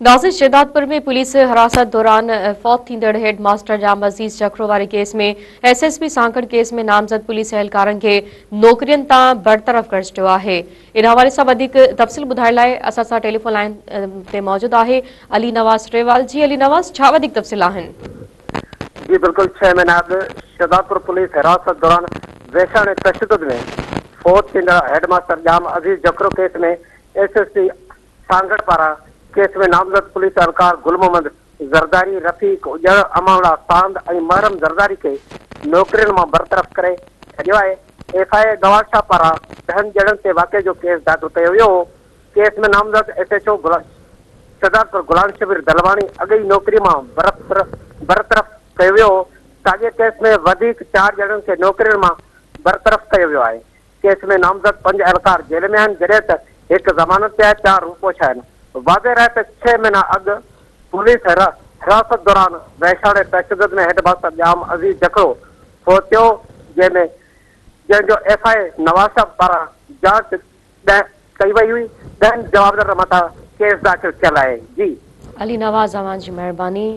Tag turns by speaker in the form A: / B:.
A: ناظر شهدادپور ۾ پوليس حراست دوران فوت ٿيندڙ هيڊ ماستر ڄام عزيز جکرو واري case ۾ S S P Sanghar case ۾ نامزد پوليس اهلڪارن کي نوڪرين تان برطرف ڪري ڇڏيو آهي ان حوالي سان وڌيڪ تفصيل ٻڌائڻ لاء اسان سان ٽيليفون لائين تي موجود آهي علي نواز ٽيوال جي علي نواز ڇا وڌيڪ تفصيل آهن.
B: جي بلڪل ڇهه مهينا اڳ شهدادپور پوليس حراست دوران ويساڻي تشدد ۾ فوت ٿيندڙ head master Jam Aziz Jakhro case ۾ S S P Sanghar پاران ڪيس ۾ نامزد پوليس اهلڪار گل محمد زرداري، رفيق اڄڻ، امان الله ساند ۽ محرم زرداري کي نوڪرين مان برطرف ڪري ڇڏيو آهي. ايف I اي نوابشاهه پاران ڏهن ڄڻن تي واقعي جو ڪيس داخل ڪيو ويو هو. ڪيس ۾ نامزد S H O Shahdadpur Ghulam Shabbir Dalwani اڳ ئي نوڪري مان برطرف ڪيو ويو هو. ساڳئي ڪيس ۾ وڌيڪ چار ڄڻن کي نوڪرين مان برطرف ڪيو ويو آهي. ڪيس ۾ نامزد پنج اهلڪار جيل ۾ آهن جڏهن ته هڪ ضمانت تي آهي، چار روپوش آهن. واضح رهي ته ڇهه مهينا اڳ پوليس حراست دوران وحشاڻي تشدد ۾ هيڊ ماستر ڄام عزيز جکڙو فوت ٿيو جنهن ۾ جنهن جو ايف I اي نوابشاهه پاران جاچ ڪئي وئي هئي، ڏهن جوابدارن مٿان ڪيس داخل ٿيل آهي. جي.
A: علي نواز اوهان جي مهرباني.